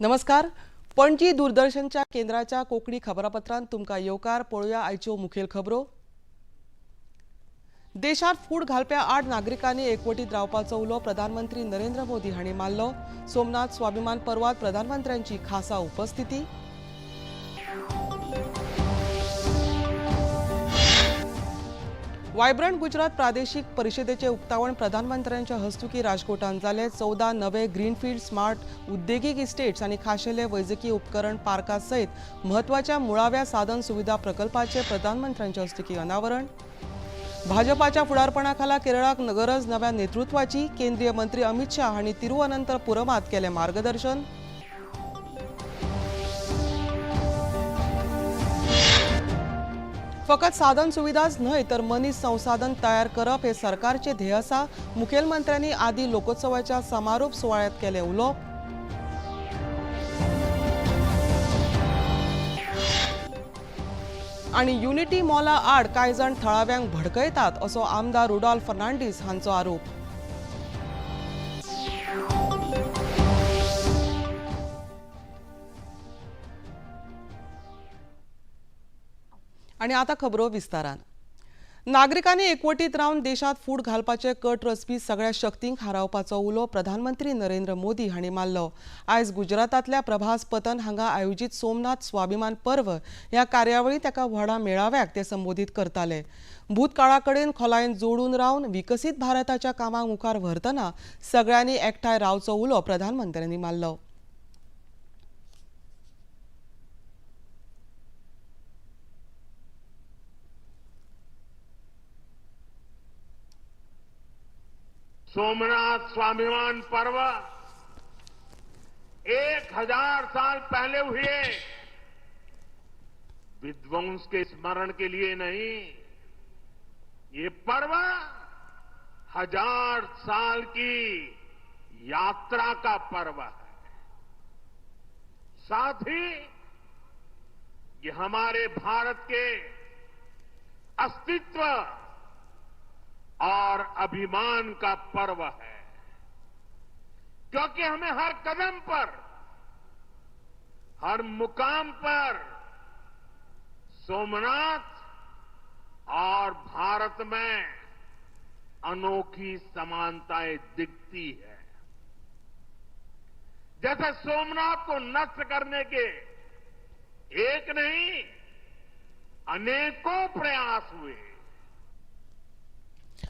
नमस्कार, पणजी दूरदर्शनच्या केंद्राच्या कोंकणी खबरापत्रांत तुमकां येवकार. पळोवया आयच्यो मुखेल खबरो. देशांत फूट घालप्या आड नागरिकांनी एकवटीत रावपाचो उलो प्रधानमंत्री नरेंद्र मोदी हांणी मारलो. सोमनाथ स्वाभिमान पर्वात प्रधानमंत्र्यांची खासा उपस्थिती. वायब्रंट गुजरात प्रादेशिक परिषदेचे उक्तावण प्रधानमंत्र्यांच्या हस्तुकी राजकोटांत जालें. 14 नवे ग्रीनफील्ड स्मार्ट उद्देगीक इस्टेट्स आनी खाशेले वैजकी उपकरण पार्का सयत म्हत्वाच्या मुळाव्या साधन सुविधा प्रकल्पाचे प्रधानमंत्र्यांच्या हस्तुकी अनावरण. भाजपाच्या फुडारपणाखाला केरळाक गरज नव्या नेतृत्वाची, केंद्रीय मंत्री अमित शाह हांणी तिरुअनंतपुरमात केलें मार्गदर्शन. फकत साधन सुविधाच न्हय तर मनीस संसाधन तयार करप हे सरकारचे ध्येय आसा, मुखेलमंत्र्यांनी आदी लोकोत्सवाच्या समारोप सुवाळ्यात केलें उलोवप. आनी युनिटी मॉला आड कांय जाण थळाव्यांक भडकयतात असो आमदार रुडॉल्फ फर्नांडीस हांचो आरोप. आनी आतां खबरो विस्तारान. नागरिकांनी एकवटीत रावन देशांत फूट घालपाचे कट रचपी सगळ्या शक्तींक हारोवपाचो उलो प्रधानमंत्री नरेंद्र मोदी हांणी मारलो. आयज गुजरातांतल्या प्रभास पतन हांगा आयोजीत सोमनाथ स्वाभिमान पर्व ह्या कार्यावळींत एका व्हडा मेळाव्याक ते संबोधीत करताले. भूतकाळा कडेन खोलायेन जोडून रावन विकसीत भारताच्या कामाक मुखार व्हरतना सगळ्यांनी एकठांय रावचो उलो प्रधानमंत्र्यांनी मारलो. सोमनाथ स्वाभिमान पर्व 1000 साल पहले हुए विध्वंस के स्मरण के लिए नहीं, ये पर्व 1000 साल की यात्रा का पर्व है. साथ ही ये हमारे भारत के अस्तित्व और अभिमान का पर्व है, क्योंकि हमें हर कदम पर, हर मुकाम पर सोमनाथ और भारत में अनोखी समानताएं दिखती है. जैसे सोमनाथ को नष्ट करने के एक नहीं अनेकों प्रयास हुए.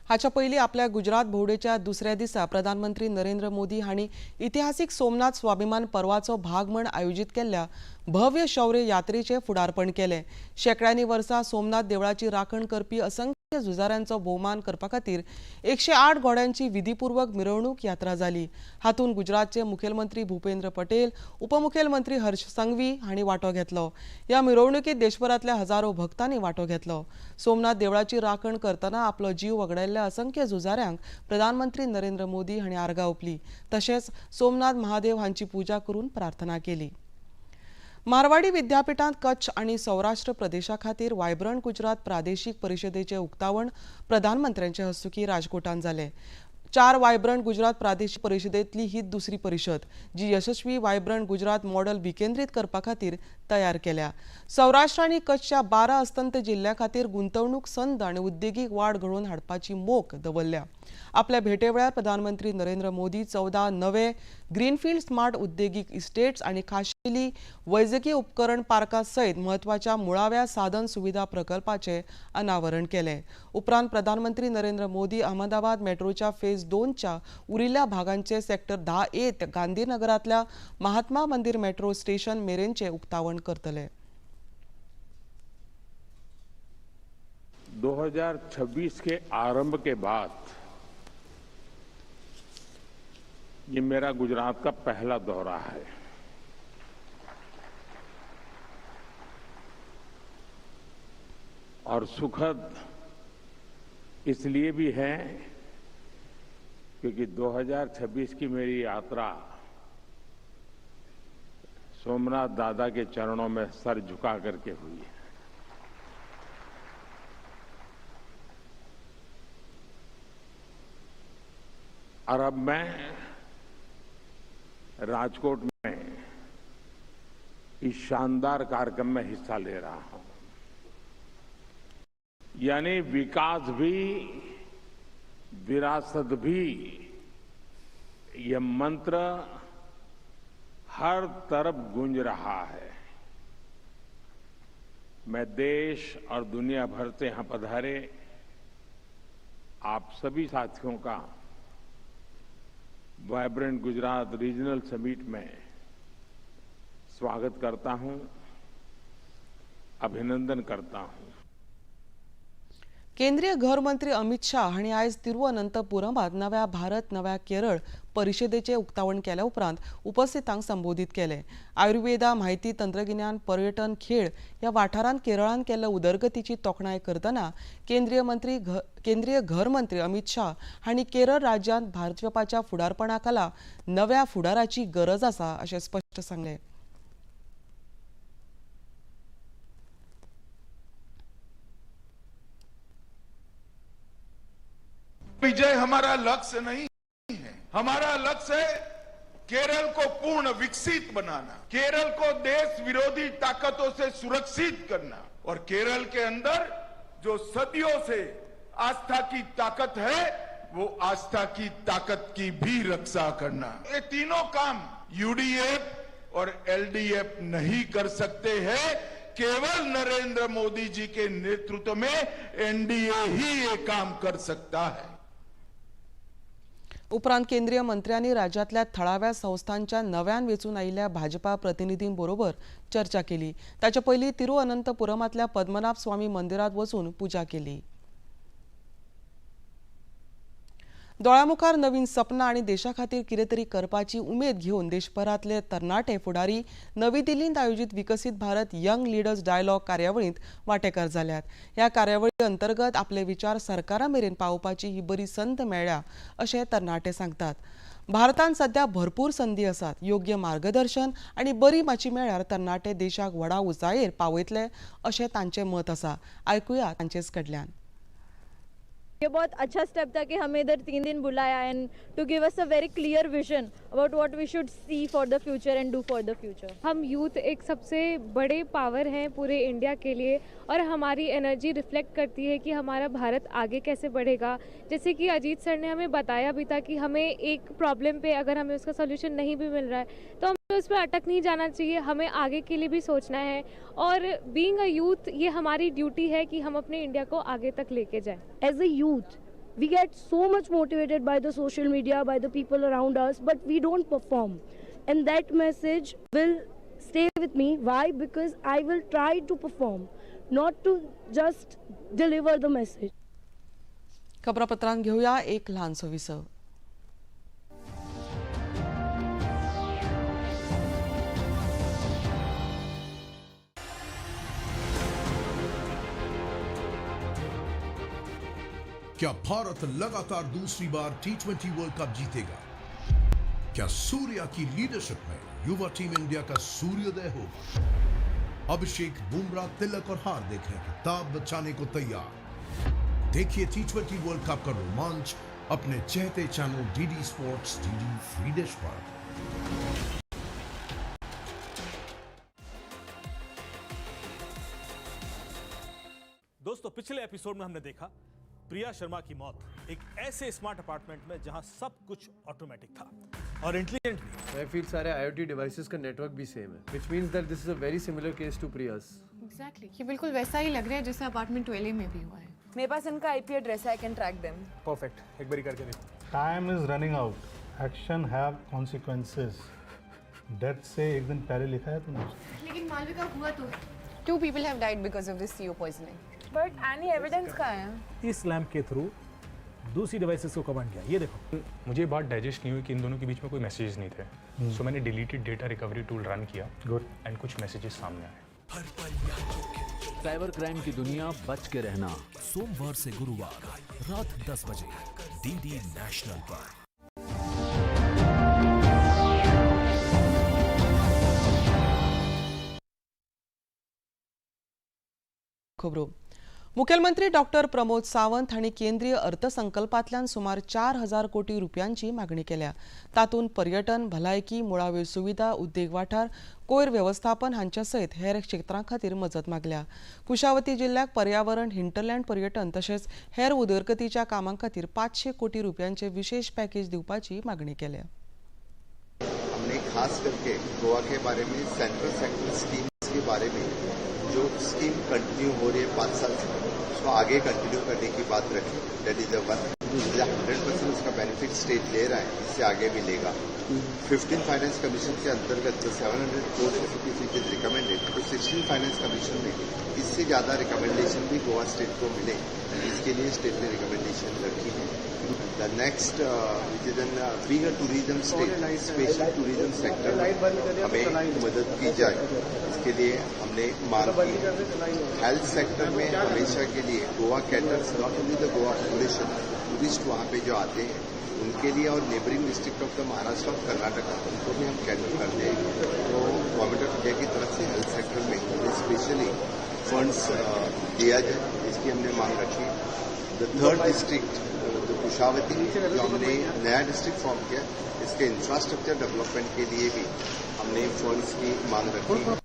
हाच्या पयलीं आपल्या गुजरात भोंवडेच्या दुसऱ्या दिसा प्रधानमंत्री नरेंद्र मोदी हांणी इतिहासीक सोमनाथ स्वाभिमान पर्वाचो भाग म्हण आयोजीत केल्ल्या भव्य शौर्य यात्रेचें फुडारपण केलें. शेंकड्यांनी वर्सां सोमनाथ देवळाची राखण करपी असंख्य झुजाऱ्यांचो भोवमान करपा खातीर 108 घोड्यांची विधीपूर्वक मिरवणूक यात्रा जाली. हातूंत गुजरातचे मुखेलमंत्री भूपेंद्र पटेल, उपमुखेलमंत्री हर्ष संघवी हांणी वांटो घेतलो. ह्या मिरवणुकीत देशभरांतल्या हजारो भक्तांनी वांटो घेतलो. सोमनाथ देवळाची राखण करतना आपलो जीव वगडायल्ल्या असंख्य झुजाऱ्यांक प्रधानमंत्री नरेंद्र मोदी हांणी आर्गां ओंपली. तशेंच सोमनाथ महादेव हांची पुजा करून प्रार्थना केली. मारवाडी विद्यापीठांत कच्छ आनी सौराष्ट्र प्रदेशा खातीर वायब्रंट गुजरात प्रादेशीक परिषदेचे उक्तावण प्रधानमंत्र्यांचे हस्तुकी राजकोटांत जालें. 4 वायब्रंट गुजरात प्रादेशीक परिषदेंतली ही दुसरी परिषद जी यशस्वी वायब्रंट गुजरात मॉडेल विकेंद्रीत करपा खातीर तयार केल्या. सौराष्ट्र आनी कच्छच्या 12 अस्तंत जिल्ल्या खातीर गुंतवणूक संद आनी उद्देगीक वाड घडोवन हाडपाची मोख दवरल्या. आपल्या भेटे वेळार प्रधानमंत्री नरेंद्र मोदी 14 नवे ग्रीनफील्ड स्मार्ट उद्देगीक इस्टेट्स आनी खाशेली वैजकी उपकरण पार्का सयत म्हत्वाच्या मुळाव्या साधन सुविधा प्रकल्पाचे अनावरण केलें. उपरांत प्रधानमंत्री नरेंद्र मोदी अहमदाबाद मेट्रोच्या फेज 2च्या उरिल्ल्या भागांचे सेक्टर 10A गांधीनगरांतल्या महात्मा मंदिर मेट्रो स्टेशन मेरेनचे उक्तावण करतले. 2026 के आरंभ के बाद ये मेरा गुजरात का पहला दौरा है. और सुखद इसलिए भी है क्योंकि 2026 की मेरी यात्रा सोमनाथ दादा के चरणों में सर झुका करके हुई है. और अब मैं राजकोट में इस शानदार कार्यक्रम में हिस्सा ले रहा हूं। यानी विकास भी विरासत भी, यह मंत्र हर तरफ गूंज रहा है। मैं देश और दुनिया भर से यहां पधारे आप सभी साथियों का वाइब्रेंट गुजरात रीजनल समिट में स्वागत करता हूं, अभिनंदन करता हूं। केंद्रीय घर मंत्री अमित शाह हांणी आयज तिरुअनंतपुरमांत नव्या भारत नव्या केरळ परिशदेचें उक्तावण केल्या उपरांत उपस्थितांक संबोधीत केलें। आयुर्वेदा, म्हायती तंत्रगिन्यान, पर्यटन, खेळ ह्या वाठारांत केरळान केल्ल्या उदरगतीची तोखणाय करतना केंद्रीय घर मंत्री अमित शाह हांणी केरळ राज्यांत भाजपाच्या फुडारपणा खाला नव्या फुडाराची गरज आसा अशें स्पश्ट सांगलें। विजय हमारा लक्ष्य नहीं है, हमारा लक्ष्य है केरल को पूर्ण विकसित बनाना, केरल को देश विरोधी ताकतों से सुरक्षित करना और केरल के अंदर जो सदियों से आस्था की ताकत है वो आस्था की ताकत की भी रक्षा करना। ये तीनों काम यूडीएफ और एलडीएफ नहीं कर सकते हैं, केवल नरेंद्र मोदी जी के नेतृत्व में एनडीए ही ये काम कर सकता है। उपरांत केंद्रीय मंत्र्यांनी राज्यातल्या थळाव्या संस्थांच्या नव्यान वेंचून आयिल्ल्या भाजपा प्रतिनिधींबरोबर चर्चा केली। ताचे पयलीं तिरुअनंतपुरमांतल्या पद्मनाभ स्वामी मंदिरांत वचून पुजा केली। दोळ्यामुखार नवीन सपनां आनी देशा खातीर कितें तरी करपाची उमेद घेवन देशभरांतले तरणाटे फुडारी नवी दिल्लींत आयोजीत विकसीत भारत यंग लिडर्स डायलॉग कार्यावळींत वांटेकार जाल्यात। ह्या कार्यावळी अंतर्गत आपले विचार सरकारा मेरेन पावोवपाची ही बरी संद मेळ्ळ्या अशें तरणाटे सांगतात। भारतान सध्या भरपूर संदी आसात, योग्य मार्गदर्शन आनी बरी माची मेळ्ळ्यार तरणाटे देशाक व्हडा उंचायेर पावयतले अशें तांचें मत आसा। आयकुया तांचेच कडल्यान। ये बहुत अच्छा स्टेप था कि हमें इधर 3 दिन बुलाया and to give us a very clear vision about what we should see for the future and do for the future. हम यूथ एक सबसे बड़े पावर हैं पूरे इंडिया के लिए और हमारी एनर्जी रिफ्लेक्ट करती है कि हमारा भारत आगे कैसे बढ़ेगा। जैसे कि अजीत सर ने हमें बताया भी था कि हमें एक प्रॉब्लम पे अगर हमें उसका सोल्यूशन नहीं भी मिल रहा है तो हमें उस पर अटक नहीं जाना चाहिए, हमें आगे के लिए भी सोचना है और बीइंग अ यूथ ये हमारी ड्यूटी है कि हम अपने इंडिया को आगे तक लेके जाएं। As a youth, we get so much motivated by the social media, by the people around us, but we don't perform. And that message will stay with me. Why? Because I will try to perform, not to just deliver the message. खबरापत्रांत घेऊया एक लहानसो विसव। क्या भारत लगातार दूसरी bar T20 world cup जीतेगा? क्या सूर्या की leadership में युवा टीम इंडिया का सूर्योदय होगा? अभिषेक, बुमराह, तिलक और हार्दिक हैं खिताब बचाने को तैयार। देखिए T20 world cup का रोमांच अपने चहेते channel DD sports, DD free dish पर। दोस्तों, पिछले एपिसोड में हमने देखा प्रिया शर्मा की मौत एक ऐसे स्मार्ट अपार्टमेंट में जहां सब कुछ ऑटोमेटिक था और इंटेलिजेंट भी। I feel सारे IoT devices का नेटवर्क भी सेम है, which means that this is a very similar case to Priya's. Exactly, ये बिल्कुल वैसा ही लग रहा है जैसे अपार्टमेंट 12 में भी हुआ है। मेरे पास इनका IP address है, I can track them. Perfect, एक बारी करके देखो। Time is running out, action have consequences. Death से एक दिन पहले लिखा है तुमने। लेकिन मालविका हुआ तो है। 2 people have died because of this CO poisoning. But any evidence कहाँ है? इस लैंप के थ्रू दूसरी डिवाइसेस को कमांड किया। ये देखो, मुझे बात डाइजेस्ट नहीं हुई कि इन दोनों के बीच में कोई मैसेजेस नहीं थे। सो मैंने deleted data recovery tool run किया। गुड। एंड कुछ मैसेजेस सामने आए। साइबर क्राइम की दुनिया, बच के रहना। सोमवार से गुरुवार रात 10 बजे डीडी नेशनल पर। खबरो। मुखेलमंत्री डॉक्टर प्रमोद सावंत हांणी केंद्रीय अर्थसंकल्पांतल्यान सुमार 4000 कोटी रुपयांची मागणी केल्या. तातूंत पर्यटन, भलायकी, मुळाव्यो सुविधा, उद्देग वाठार, कोयर वेवस्थापन हांच्या सयत हेर क्षेत्रां खातीर मजत मागल्या. कुशावती जिल्ल्याक पर्यावरण, हिंटरलँड पर्यटन तशेंच हेर उदरगतीच्या कामां खातीर 500 कोटी रुपयांचे विशेष पॅकेज दिवपाची मागणी केल्या. हमने खास करके गोवा के बारे में सेंट्रल सेक्टर स्कीम्स के बारे में जो स्कीम कंटिन्यू हो रही है 5 साल से, उसको आगे कंटिन्यू करने की बात रखी. That is the one. 100% उसका बेनिफिट स्टेट ले रहा है, इससे आगे भी लेगा. 15 फाइनेंस कमीशन के अंतर्गत जो 700 crore rupees which is recommended, तो 16 फाइनेंस कमीशन में इससे ज़्यादा रिकमेंडेशन भी गोवा स्टेट को मिले, इसके लिए स्टेट ने रिकमेंडेशन रखी है. The next which is an being a tourism state, special tourism sector में हमें मदद की जाए, इसके लिए हमने मांग की. हेल्थ सेक्टर में हमेशा के लिए Goa caters not only the Goa population, tourist वहाँ पे जो आते हैं उनके लिए और neighbouring district of the Maharashtra और कर्नाटका, उनको भी हम कैटर करते हैं. तो गवर्नमेंट ऑफ इंडिया की तरफ से हेल्थ सेक्टर में स्पेशली फंड्स दिया जाए, इसकी हमने मांग रखी. The third district जो कुशावती, जो हमने नया डिस्ट्रिक्ट फॉर्म किया, इसके इंफ्रास्ट्रक्चर डेवलपमेंट के लिए भी हमने फंड्स की मांग रखी.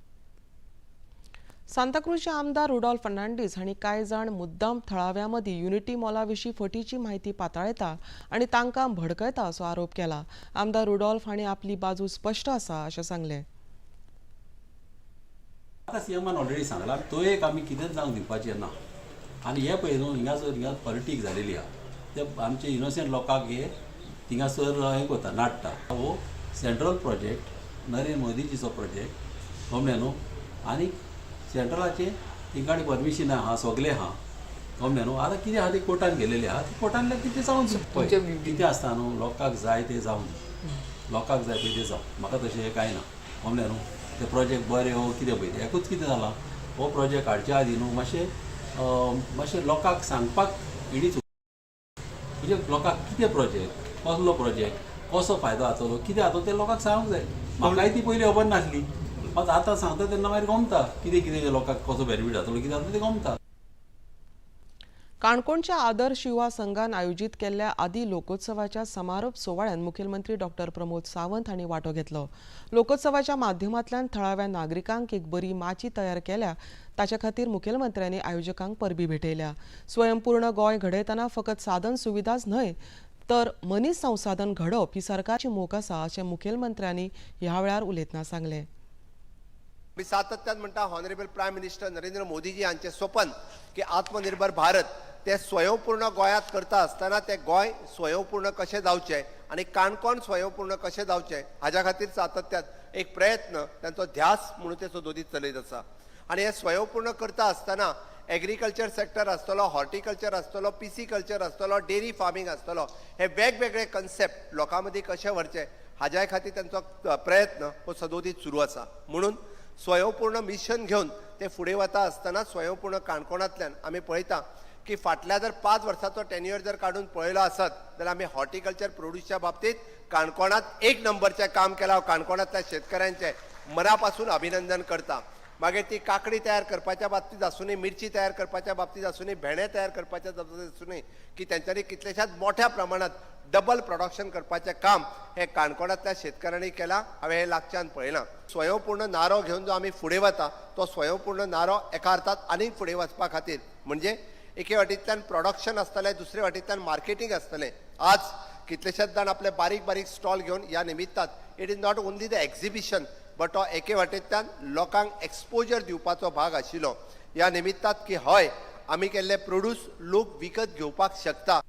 सांताक्रूजचे आमदार रुडॉल्फ फर्नांडीस हांणी कांय जाण मुद्दाम थळाव्यां मदीं युनिटी मॉला विशीं फटीची म्हायती पातळयता आनी तांकां भडकयता असो आरोप केला. आमदार रुडॉल्फ हांणी आपली बाजू स्पश्ट आसा अशें सांगलें. आतां सीएमान ऑलरेडी सांगला तो एक आमी कितेंच जावंक दिवपाचें ना. आनी हे पळय न्हू हिंगासर हिंगा पॉलिटीक जालेली आहा, ते आमचे इनोसंट लोकांक हे थिंगासर हें करता, नाडटा. हो सेंट्रल प्रोजेक्ट, नरेंद्र मोदीजीचो प्रोजेक्ट कमलें न्हू, आनी सेंट्रलाचे तेंकाणी परमिशन आहा, सगलें आहा कमलें न्हू. आतां कितें आहा तें कोर्टान गेलेलें आहा, तें कोर्टांतल्यान कितें जावन पळय कितें आसता न्हू, लोकांक जाय तें जावन, लोकांक जाय पळय तें जावं, म्हाका तशें हें कांय ना कमलें न्हू. ते प्रोजेक्ट बरे हो कितें पळय एकूच कितें जालां, हो प्रोजेक्ट हाडच्या आदीं न्हू मातशें मातशें लोकांक सांगपाक इडीच, म्हणजे लोकांक कितें प्रोजेक्ट, कसलो प्रोजेक्ट, कसो फायदो जातलो, कितें जातलो तें लोकांक सांगूंक जाय. म्हाकाय ती पयलीं खबर नासली, मात आतां सांगता तेन्ना मागीर गमता कितें कितें लोकांक कसो बेनिफीट जातलो, कितें जातलो तें गमता. काणकोणच्या आदर्श युवा संघान आयोजीत केल्ल्या आदी लोकोत्सवाच्या समारोप सुवाळ्यात मुखेलमंत्री डॉक्टर प्रमोद सावंत हांणी वांटो घेतलो. लोकोत्सवाच्या माध्यमांतल्यान थळाव्या नागरिकांक एक बरी माची तयार केल्या, ताच्या खातीर मुखेलमंत्र्यांनी आयोजकांक परबी भेटयल्या. स्वयंपूर्ण गोंय घडयतना फकत साधन सुविधाच न्हय तर मनीस संसाधन घडोवप ही सरकारची मोख आसा अशें मुखेलमंत्र्यांनी ह्या वेळार उलयतना सांगलें. मी सातत्यान म्हणटा, honourable prime minister Narendra Modiji हांचें स्वपन की आत्मनिर्भर भारत ते स्वयंपूर्ण गोंयांत करता आसतना ते गोंय स्वयंपूर्ण कशें जावचें आनी काणकोण स्वयंपूर्ण कशें जावचें हाज्या खातीर सातत्यान एक प्रयत्न, तांचो ध्यास म्हणून ते सदोदीत चलयत आसा. आनी हे स्वयंपूर्ण करता आसतना एग्रीकल्चर सेक्टर आसतलो, हॉर्टिकल्चर आसतलो, पिसिकल्चर आसतलो, डेरी फार्मींग आसतलो, हे वेगवेगळे कन्सेप्ट लोकां मदीं कशें व्हरचे हाज्या खातीर तांचो प्रयत्न हो सदोदीत सुरू आसा. म्हणून स्वयंपूर्ण मिशन घेवन ते फुडें वता आसतना स्वयंपूर्ण काणकोणांतल्यान आमी पळयता की फाटल्या जर 5 वर्साचो टेन्युअर जर काडून पळयलो आसत जाल्यार आमी हॉर्टिकल्चर प्रोड्युसच्या बाबतींत काणकोणांत 1 नंबरचें काम केलां. काणकोणांतल्या शेतकऱ्यांचें मना पासून अभिनंदन करता. मागीर ती काकडी तयार करपाच्या बाबतींत आसूं, मिरची तयार करपाच्या बाबतींत आसूं, भेंडे तयार करपाच्या बाबतींत आसूं, की तेंच्यांनी कितल्याशाच मोठ्या प्रमाणात डबल प्रोडक्शन करपाचें काम हें काणकोणांतल्या शेतकऱ्यांनी केलां. हांवें हें लागच्यान पळयलां. स्वयंपूर्ण नारो घेवन जो आमी फुडें वता तो स्वयंपूर्ण नारो एका अर्थात आनीक फुडें वचपा खातीर, म्हणजे एके वाटेंतल्यान प्रोडक्शन आसतलें, दुसरे वाटेंतल्यान मार्केटींग आसतलें. आज कितलेशेच जाण आपले बारीक बारीक स्टॉल घेवन ह्या निमित्तान it is not only the exhibition but हो एके वाटेंतल्यान लोकांक एक्सपोजर दिवपाचो भाग आशिल्लो ह्या निमित्तात की हय आमी केल्ले प्रोड्यूस लोक विकत घेवपाक शकता.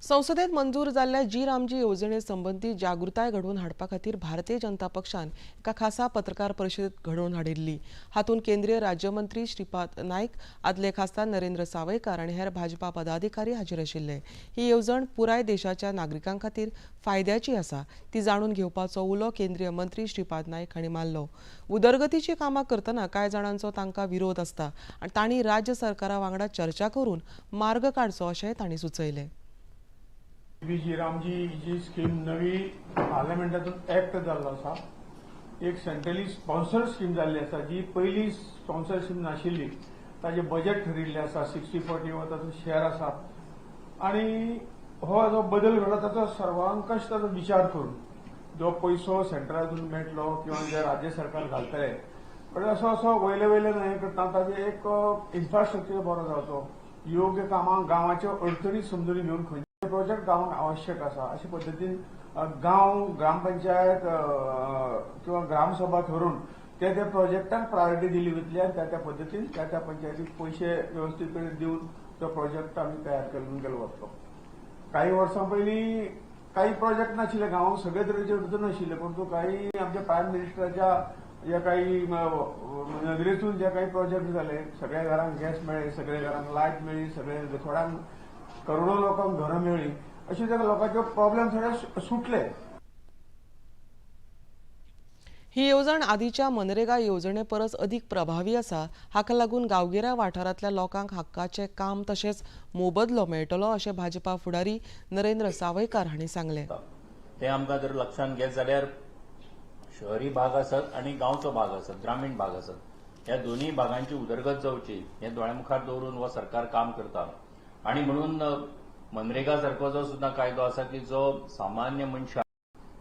संसदेत मंजूर जाल्ल्या जी रामजी येवजणे संबंदी जागृताय घडोवन हाडपा खातीर भारतीय जनता पक्षान एका खासा पत्रकार परिशद घडोवन हाडिल्ली. हातूंत केंद्रीय राज्यमंत्री श्रीपाद नायक, आदले खासदार नरेंद्र सावयकार आनी हेर भाजपा पदाधिकारी हाजीर आशिल्ले. ही येवजण पुराय देशाच्या नागरिकां खातीर फायद्याची आसा ती जाणून घेवपाचो उलो केंद्रीय मंत्री श्रीपाद नायक हांणी मारलो. उदरगतीची कामां करतना कांय जाणांचो तांकां विरोध आसता आनी तांणी राज्य सरकारा वांगडा चर्चा करून मार्ग काडचो अशेंय तांणी सुचयलें. बी रामजी जी स्कीम नवी पार्लमेंटातून एक्ट जाल्लो आसा, एक सेंट्रली स्पॉन्सर्ड स्कीम जाल्ली आसा, जी पयली स्पॉन्सर स्कीम नाशिल्ली. ताजें बजेट ठरिल्लें आसा, 60-40 हो ताचो शेअर आसा आनी हो जो बदल घडला ताचो सर्वांकश ताचो विचार करून जो पयसो सेंट्रलातून मेळटलो किंवा जे राज्य सरकार घालतले पण असो असो वयले वयले हें करता ताजें एक इन्फ्रास्ट्रक्चर बरो जावचो, योग्य कामां गांवाच्यो अडचणी समजून घेवन खंयचे प्रोजेक्ट गांवांक आवश्यक आसा अशे पद्दतीन गांव, ग्रामपंचायत किंवा ग्रामसभा थरून त्या त्या प्रोजेक्टाक प्रायोरिटी दिली वतली आनी त्या त्या पद्दतीन त्या त्या पंचायतीक पयशे वेवस्थीत कडेन दिवन तो प्रोजेक्ट आमी तयार करून गेलो वतलो. काही वर्सां पयलीं काही प्रोजेक्ट नाशिल्ले, गांवांक सगळे तरेचे अडचण नाशिल्ले, परंतु काही आमच्या प्रायम मिनिस्टराच्या ज्या काही नदरेतून जे काही प्रोजेक्ट जाले, सगळ्या घरांक गॅस मेळ्ळे, सगळ्या घरांक लायट मेळ्ळी, सगळे थोड्यांक करोडो लोकांक घरां मेळ्ळी, अशे त्या लोकांचे प्रॉब्लेम थोडे सुटले. ही येवजण आदीच्या मनरेगा येवजणे परस अदीक प्रभावी आसा. हाका लागून गांवगिऱ्या वाठारांतल्या लोकांक हक्काचें काम तशेंच मोबदलो मेळटलो अशें भाजपा फुडारी नरेंद्र सावयकार हांणी सांगलें. ते आमकां जर लक्षांत घेत जाल्यार शहरी भाग आसत आनी गांवचो भाग आसत, ग्रामीण भाग आसत, ह्या दोनूय भागांची उदरगत जावची हें दोळ्या मुखार दवरून हो सरकार काम करता. आनी म्हणून मनरेगा सारको जो सुद्दां कायदो आसा की जो सामान्य मनशाक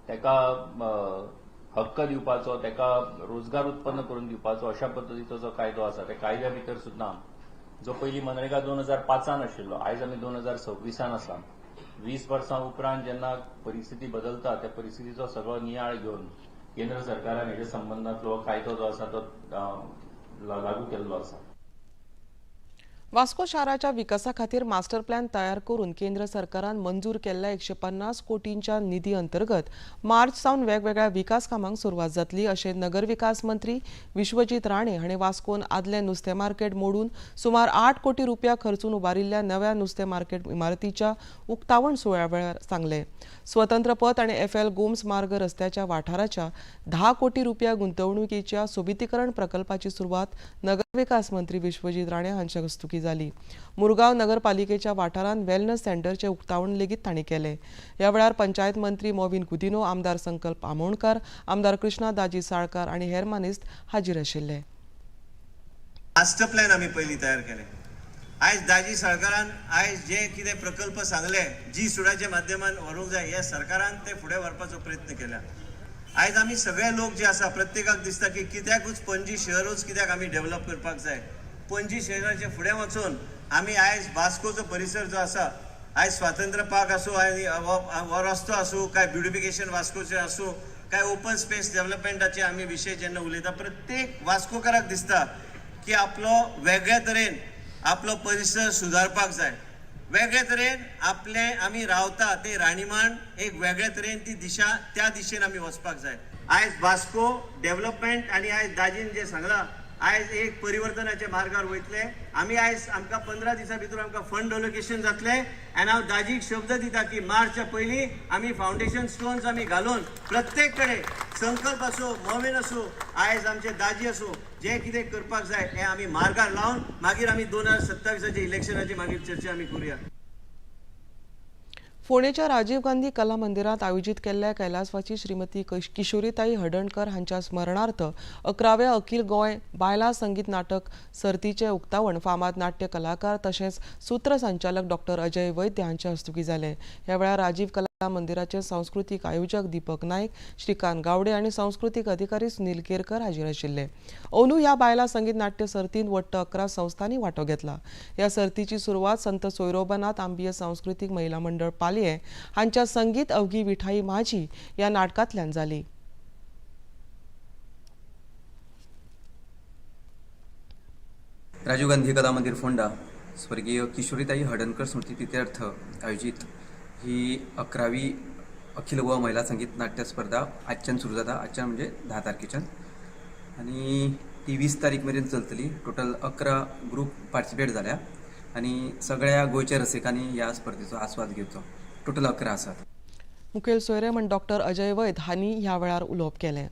ताका हक्क दिवपाचो, ताका रोजगार उत्पन्न करून दिवपाचो अशा पद्दतीचो जो कायदो आसा त्या कायद्या भितर सुद्दां जो पयलीं मनरेगा 2005 आशिल्लो, आयज आमी 2026 आसा. 20 वर्सां उपरांत जेन्ना परिस्थिती बदलता त्या परिस्थितीचो सगळो नियाळ घेवन केंद्र सरकारान हेजे संबंदांतलो कायदो जो आसा तो लागू केल्लो आसा. वास्को शाराच्या विकासा खातीर मास्टर प्लॅन तयार करून केंद्र सरकारान मंजूर केल्ल्या 150 कोटींच्या निधी अंतर्गत मार्च सावन वेगवेगळ्या विकास कामांक सुरवात जातली अशें नगर विकास मंत्री विश्वजीत राणे हांणी वास्कोन आदलें नुस्तें मार्केट मोडून सुमार 8 कोटी रुपया खर्चून उबारिल्ल्या नव्या नुस्तें मार्केट इमारतीच्या उक्तावण सुवाळ्या वेळार सांगलें. स्वतंत्र पथ आनी एफ.एल. गोम्स मार्ग रस्त्याच्या वाठाराच्या 10 कोटी रुपया गुंतवणुकीच्या सोबितीकरण प्रकल्पाची सुरवात नगरविकास मंत्री विश्वजीत राणे हांच्या हस्तुकीं जाली. मुरगांव नगरपालिकेच्या वाठारांत वेलनेस सेंटरचे उक्तावण लेगीत तांणी केलें. ह्या वेळार पंचायत मंत्री मोविन गुदिनो, आमदार संकल्प आमोणकर, आमदार कृष्णा दाजी साळकार आनी हेर मानेस्त हाजीर आशिल्ले. मास्टर प्लॅन आमी पयलीं तयार केले. आयज दाजी साळकारान आयज जे कितें प्रकल्प सांगले जी सुडाच्या माध्यमान व्हरूंक जाय, ह्या सरकारान ते फुडें व्हरपाचो प्रयत्न केला. आयज आमी सगळे लोक जे आसा प्रत्येकाक दिसता की कित्याकूच पणजी शहरूच कित्याक आमी डेव्हलप करपाक जाय. पणजी शहराचे फुडें वचून आमी आयज वास्कोचो परिसर जो आसा, आयज स्वातंत्र्य पार्क आसूं, आनी हो रस्तो आसूं, काय ब्युटिफिकेशन वास्कोचें आसूं, काय ओपन स्पेस डेव्हलपमेंटाचे आमी विशय जेन्ना उलयता, प्रत्येक वास्कोकाराक दिसता की आपलो वेगळे तरेन आपलो परिसर सुदारपाक जाय, वेगळे तरेन आपले आमी रावता ते राणीमान एक वेगळे तरेन ती दिशा, त्या दिशेन आमी वचपाक जाय. आयज वास्को डेव्हलपमेंट आनी आयज दाजीन जें सांगलां, आयज एक परिवर्तनाच्या मार्गार वयतले आमी. आयज आमकां 15 दिसां भितर आमकां फंड अलोकेशन जातलें आनी हांव दाजीक शब्द दिता की मार्चच्या पयलीं आमी फावंडेशन स्टोन्स आमी घालून प्रत्येक कडेन संकल्प आसूं, मोविन आसूं, आयज आमचे दाजी आसूं, जें कितें करपाक जाय हें आमी मार्गार लावन मागीर आमी 2027 इलेक्शनाची मागीर चर्चा आमी करुया. फोंडेच्या राजीव गांधी कला मंदिरात आयोजित केल्ल्या कैलासवासी श्रीमती किशोरीताई हडणकर हांच्या स्मरणार्थ 11व्या अखिल गोंय बायलां संगीत नाटक सर्तीचें उक्तावण फामाद नाट्य कलाकार तशेंच सूत्रसंचालक डॉक्टर अजय वैद्य हांच्या हस्तुकीं जालें. ह्या वेळार राजीव कला मंदिराचे सांस्कृतीक आयोजक दीपक नायक, श्रीकांत गावडे आनी सांस्कृतीक अधिकारी सुनील केरकर हाजीर आशिल्ले. अंदू ह्या बायलां संगीत नाट्य सर्तींत वट्ट 11 संस्थांनी वांटो घेतला. ह्या सर्तीची सुरवात संत सोयरोबानाथ आंबिये सांस्कृतीक महिला मंडळ पालयें हांच्या संगीत अवघी विठाई माझी ह्या नाटकांतल्यान जाली. राजीव गांधी कला मंदिर फोंडा स्वर्गीय किशोरीताई हडणकर स्मृतिप्रित्यर्थ आयोजित ही 11वी अखिल गोवा महिला संगीत नाट्य स्पर्धा आजच्यान सुरू जाता. आजच्यान म्हणजे 10 तारखेच्यान आनी ती 20 तारीख मेरेन चलतली. टोटल 11 ग्रुप पार्टिसिपेट जाल्या आनी सगळ्या गोंयच्या रसिकांनी ह्या स्पर्धेचो आस्वाद घेवचो. टोटल 11 आसात. मुखेल सोयरे म्हण डॉक्टर अजय वैद हांणी ह्या वेळार उलोवप केलें.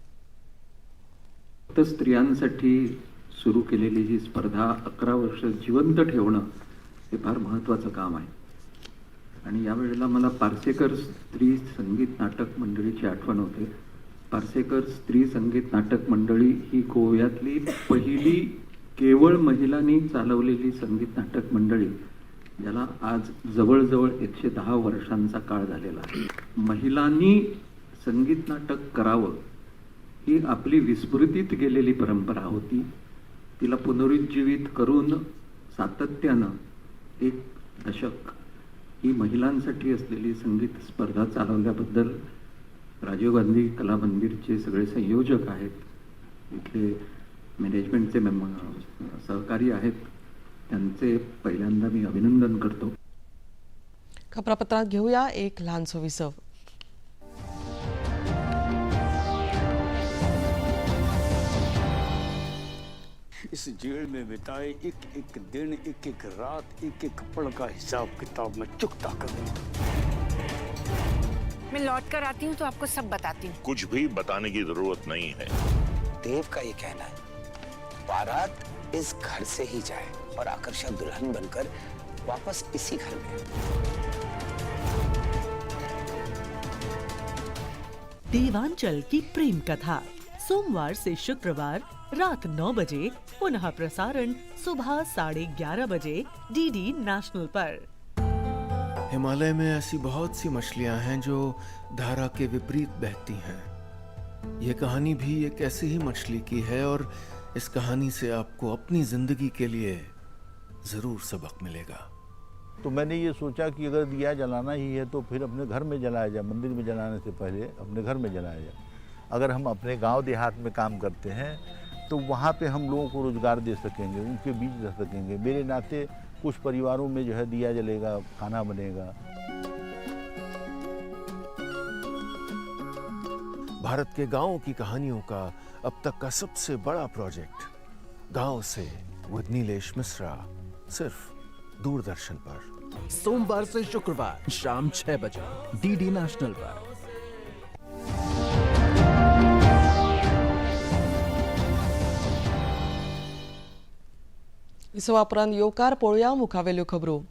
फक्त स्त्रियांसाठी सुरू केलेली ही स्पर्धा 11 वर्ष जिवंत ठेवणं हे फार महत्त्वाचं काम आहे. आणि यावेळेला मला पार्सेकर स्त्री संगीत नाटक मंडळीची आठवण होते. पार्सेकर स्त्री संगीत नाटक मंडळी ही गोव्यातली पहिली केवळ महिलांनी चालवलेली संगीत नाटक मंडळी, ज्याला आज जवळजवळ 110 वर्षांचा काळ झालेला आहे. महिलांनी संगीत नाटक करावं ही आपली विस्मृतीत गेलेली परंपरा होती. तिला पुनरुज्जीवित करून सातत्यानं एक दशक ही महिलांसाठी असलेली संगीत स्पर्धा चालवल्याबद्दल राजीव गांधी कला मंदिरचे सगळे संयोजक आहेत, इथले मॅनेजमेंटचे सहकारी आहेत, त्यांचे पहिल्यांदा मी अभिनंदन करतो. खबरापत्रात घेऊया एक लहानसं विसव. इस जेल में बिताए एक एक दिन, एक एक रात, एक एक पल का हिसाब किताब में चुकता करूं। मैं लौट कर आती हूँ तो आपको सब बताती हूँ। कुछ भी बताने की जरूरत नहीं है। देव का ये कहना है बारात इस घर से ही जाए और आकर्षक दुल्हन बनकर वापस इसी घर में। देवांचल की प्रेम कथा सोमवार से शुक्रवार रात 9 बजे, पुनः प्रसारण सुबह 11:30 बजे डीडी नेशनल पर। हिमालय में ऐसी बहुत सी मछलियां हैं जो धारा के विपरीत बहती हैं। ये कहानी भी एक ऐसी ही मछली की है और इस कहानी से आपको अपनी जिंदगी के लिए जरूर सबक मिलेगा। तो मैंने ये सोचा कि अगर दिया जलाना ही है तो फिर अपने घर में जलाया जाए, मंदिर में जलाने से पहले अपने घर में जलाया जाए। अगर हम अपने गांव देहात में काम करते हैं तो वहाँ पे हम लोगों को रोज़गार दे सकेंगे, उनके बीच रह सकेंगे। मेरे नाते कुछ परिवारों में जो है दिया जलेगा, खाना बनेगा। भारत के गांवों की कहानियों का अब तक का सबसे बड़ा प्रोजेक्ट गांव से विद नीलेश मिश्रा, सिर्फ दूरदर्शन पर। सोमवार से शुक्रवार शाम 6 बजे डीडी नेशनल पर। विसवा उपरांत येवकार पळोवया मुखावेल्यो खबरो.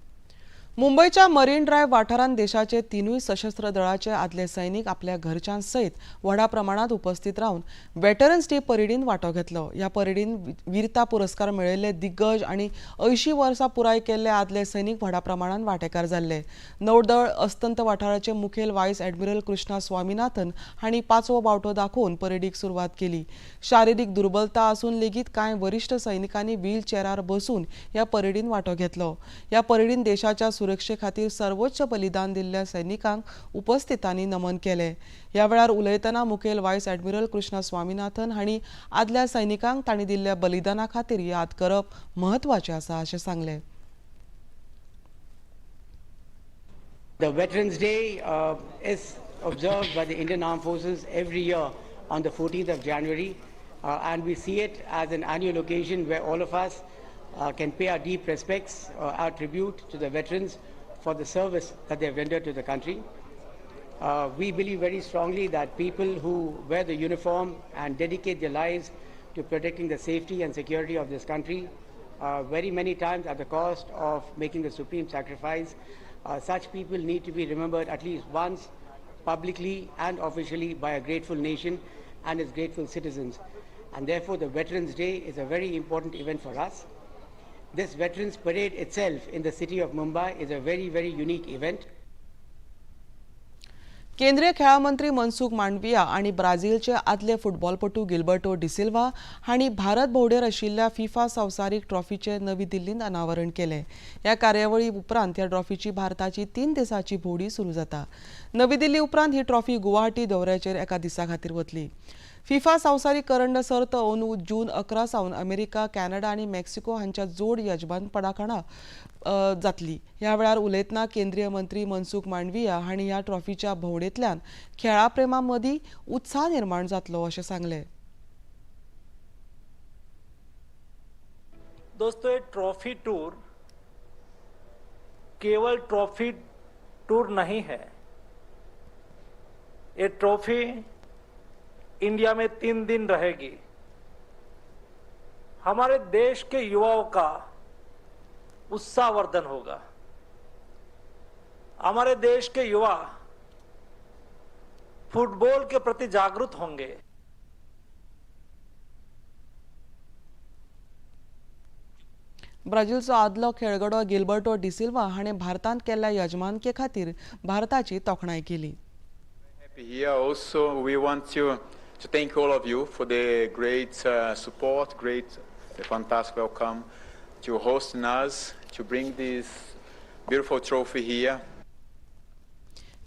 मुंबयच्या मरीन ड्रायव्ह वाठारांत देशाचे तिनूय सशस्त्र दळाचे आदले सैनिक आपल्या घरच्यां सयत व्हडा प्रमाणांत उपस्थित रावन वेटरन्स डे परेडीन वांटो घेतलो. ह्या परेडीन वीरता पुरस्कार मेळयल्ले दिग्गज आनी 80 वर्सां पुराय केल्ले आदले सैनिक व्हडा प्रमाणांत वांटेकार जाल्ले. नौदळ अस्तंत वाठाराचे मुखेल व्हायस ॲडमिरल कृष्णा स्वामीनाथन हांणी पांचवो बावटो दाखोवन परेडीक सुरवात केली. शारिरीक दुर्बलता आसून लेगीत कांय वरिश्ठ सैनिकांनी व्हीलचेरार बसून ह्या परेडीन वांटो घेतलो. ह्या परेडीन देशाच्या सुरक्षे खातीर सर्वोच्च बलिदान दिल्ल्या सैनिकांक उपस्थितांनी नमन केलें. ह्या वेळार उलयतना मुखेल व्हायस ॲडमिरल कृष्णा स्वामीनाथन हांणी आदल्या सैनिकांक तांणी दिल्ल्या बलिदाना खातीर याद करप म्हत्वाचें आसा अशें सांगलें. The Veterans Day is observed by the Indian Armed Forces every year on the 14th of January, and we see it as an annual occasion where all of us can pay our deep respects, our tribute to the veterans for the service that they have rendered to the country. We believe very strongly that people who wear the uniform and dedicate their lives to protecting the safety and security of this country, very many times at the cost of making the supreme sacrifice, such people need to be remembered at least once publicly and officially by a grateful nation and its grateful citizens. And therefore, the Veterans Day is a very important event for us. This Veterans Parade itself in the city of Mumbai is a very, very unique event. केंद्रीय खेळा मंत्री मनसुख मांडविया आणि ब्राझीलचे आदले फुटबॉलपटू Gilberto D'Silva हांणी भारत भोंवडेर आशिल्ल्या FIFA संवसारीक ट्रॉफीचें नवी दिल्लींत अनावरण केलें. ह्या कार्यावळी उपरांत ह्या ट्रॉफीची भारताची 3 दिसांची भोंवडी सुरू जाता. नवी दिल्ली उपरांत ही ट्रॉफी गुवाहाटी दौऱ्याचेर एका दिसा खातीर वतली. फिफा संवसारीक करंड सर्त अंदू जून 11 सावन अमेरिका, कॅनडा आनी मेक्सिको हांच्या जोड यजमानपणाखाला जातली. ह्या वेळार उलयतना केंद्रीय मंत्री मनसुख मांडविया हांणी ह्या ट्रॉफीच्या भोंवडेंतल्यान खेळा प्रेमा मदीं उत्साह निर्माण जातलो अशें सांगलें. दोस्तों, ये ट्रॉफी टूर केवल ट्रॉफी टूर नहीं है. ये ट्रॉफी इंडिया में 3 दिन रहेगी. हमारे देश के युवाओं का उत्साहवर्धन होगा. हमारे देश के युवा फुटबॉल के प्रति जागरूक होंगे. ब्राझीलचो आदलो खेळगडो गिलबर्टो डिसिल्वा हाणें भारतांत केल्ल्या यजमानके खातीर भारताची तोखणाय केली. Here also we want to thank all of you for the great support, great, fantastic welcome to hosting us, to bring this beautiful trophy here.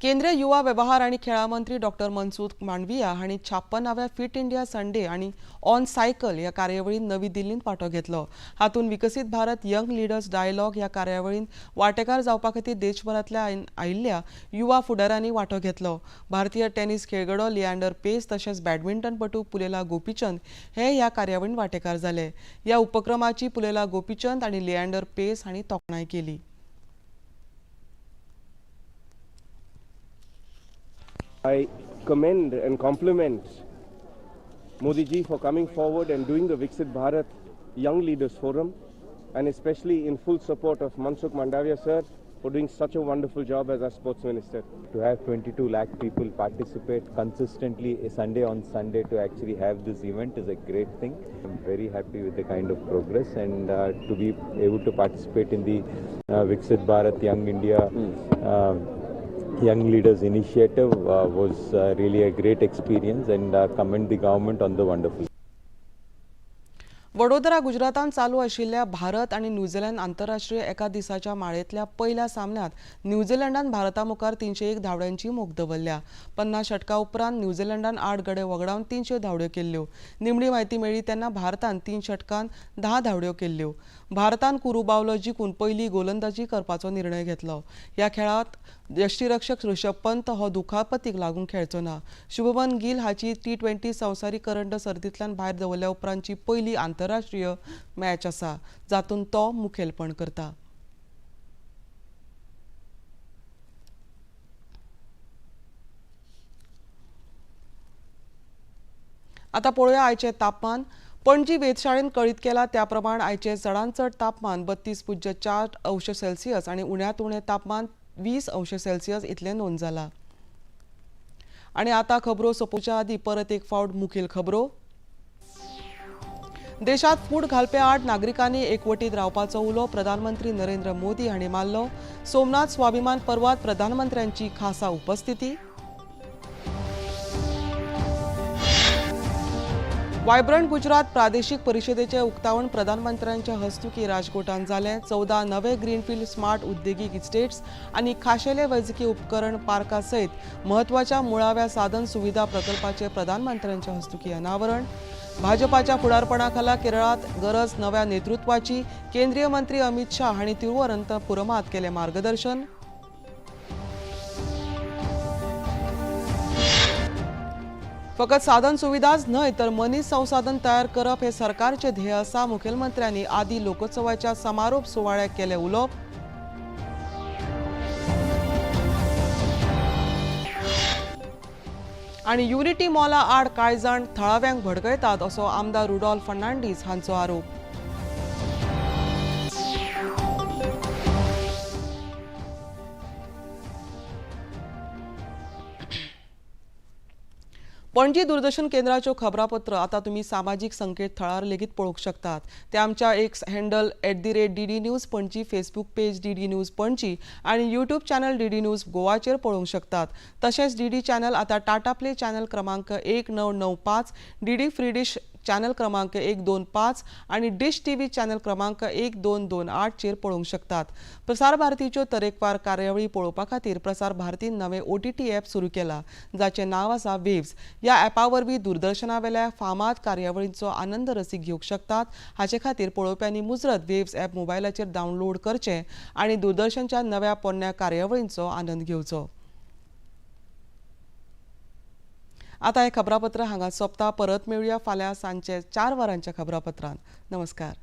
केंद्रीय युवा व्यवहार आणि खेळा मंत्री डॉक्टर मनसुख मांडविया हांणी 56व्या फिट इंडिया संडे आणि ऑन सायकल ह्या कार्यावळींत नवी दिल्लींत वांटो घेतलो. हातूंत विकसीत भारत यंग लिडर्स डायलॉग ह्या कार्यावळींत वांटेकार जावपा खातीर देशभरांतल्या आयिल्ल्या युवा फुडाऱ्यांनी वांटो घेतलो. भारतीय टेनिस खेळगडो लियांडर पेस तशेंच बॅडमिंटनपटू पुलेला गोपीचंद हे ह्या कार्यावळींत वांटेकार जाले. ह्या उपक्रमाची पुलेला गोपीचंद आनी लियांडर पेस हांणी तोखणाय केली. I commend and compliment Modi ji for coming forward and doing the Viksit Bharat Young Leaders Forum, and especially in full support of Mansukh Mandavia sir for doing such a wonderful job as our sports minister. To have 22 lakh people participate consistently Sunday on Sunday to actually have this event is a great thing. I'm very happy with the kind of progress and to be able to participate in the Viksit Bharat Young India Young Leaders Initiative was really a great experience, and commend the government on the wonderful. Vadodara गुजरातांत चालू आशिल्ल्या भारत आनी New Zealand आंतरराष्ट्रीय एका दिसाच्या माळेंतल्या पयल्या सामन्यांत न्यूझीलंडान भारता मुखार 301 धांवड्यांची मोख दवरल्या. 50 षटका उपरांत न्यूझीलंडान 8 गडे वगडावन 300 धांवड्यो केल्ल्यो. निमणी म्हायती मेळ्ळी तेन्ना भारतान 3 षटकान 10 धांवड्यो केल्ल्यो. भारतान कुरूबावलो जिखून पयली गोलंदाजी करपाचो निर्णय घेतलो. ह्या खेळांत यष्टीरक्षक ऋषभ पंत हो दुखापतीक लागून खेळचो ना. शुभमन गिल हाची T20 संवसारीक करंड सर्तींतल्यान भायर दवरल्या उपरांतची पयली आंतरराष्ट्रीय मॅच आसा, जातूंत तो मुखेलपण करता. आतां पळोवया आयचें तापमान. पणजी वेधशाळेन कळीत केला त्या प्रमाण आयचें चडांत चड तापमान 32.4 अंश सेल्सियस आनी उण्यांत उणें तापमान 20 अंश सेल्सियस इतलें नोंद जाला. आनी आतां खबरो सोंपोवच्या आदीं परत एक फावट मुखेल खबरो. देशात फूट घालपे आड नागरिकांनी एकवटीत रावपाचो उलो प्रधानमंत्री नरेंद्र मोदी हांणी मारलो. सोमनाथ स्वाभिमान पर्वात प्रधानमंत्र्यांची खासा उपस्थिती. वायब्रंट गुजरात प्रादेशिक परिषदेचे उक्तावण प्रधानमंत्र्यांच्या हस्तुकी राजकोटांत जालें. 14 नवे ग्रीनफील्ड स्मार्ट उद्देगीक इस्टेट्स आनी खाशेले वैजकी उपकरण पार्का सयत म्हत्वाच्या मुळाव्या साधन सुविधा प्रकल्पाचे प्रधानमंत्र्यांच्या हस्तुकी अनावरण. भाजपाच्या फुडारपणाखाला केरळात गरज नव्या नेतृत्वाची, केंद्रीय मंत्री अमित शाह हांणी तिरुवनंतपुरमात केलें मार्गदर्शन. फकत साधन सुविधाच न्हय तर मनीस संसाधन तयार करप हे सरकारचे ध्येय आसा, मुखेलमंत्र्यांनी आदी लोकोत्सवाच्या समारोप सुवाळ्याक केलें उलोवप. आनी युनिटी मॉला आड कांय जाण थळाव्यांक भडकयतात असो आमदार रुडॉल्फ फर्नांडीस हांचो आरोप. पणजी दूरदर्शन केंद्राच्यो खबरापत्र आता तुम्ही सामाजिक संकेतथळार लेगीत पळोवंक शकतात. ते आमच्या X handle @DD News Panaji, Facebook page DD News Panaji आनी यूट्यूब चॅनल DD news गोवाचेर पळोवंक शकतात. तशेंच DD channel आता टाटा प्ले चॅनल क्रमांक 1995, DD free dish channel क्रमांक 125 आनी डिश टीव्ही चॅनल क्रमांक 1228 चेर पळोवंक शकतात. प्रसार भारतीच्यो तरेकवार कार्यावळी पळोवपा खातीर प्रसार भारतीन नवें OTT app सुरू केला, जाचें नांव आसा वेव्स. ह्या ॲपा वरवीं दूरदर्शनावेल्या फामाद कार्यावळींचो आनंद रसीक घेवंक शकतात. हाचे खातीर पळोवप्यांनी मुजरत वेव्स ॲप मोबायलाचेर डावनलोड करचें आनी दूरदर्शनच्या नव्या पोरण्या कार्यावळींचो आनंद घेवचो. आता हे खबरापत्र हांगा सोंपता. परत मेळुया फाल्यां सांजचे 4 वरांच्या खबरापत्रांत. नमस्कार.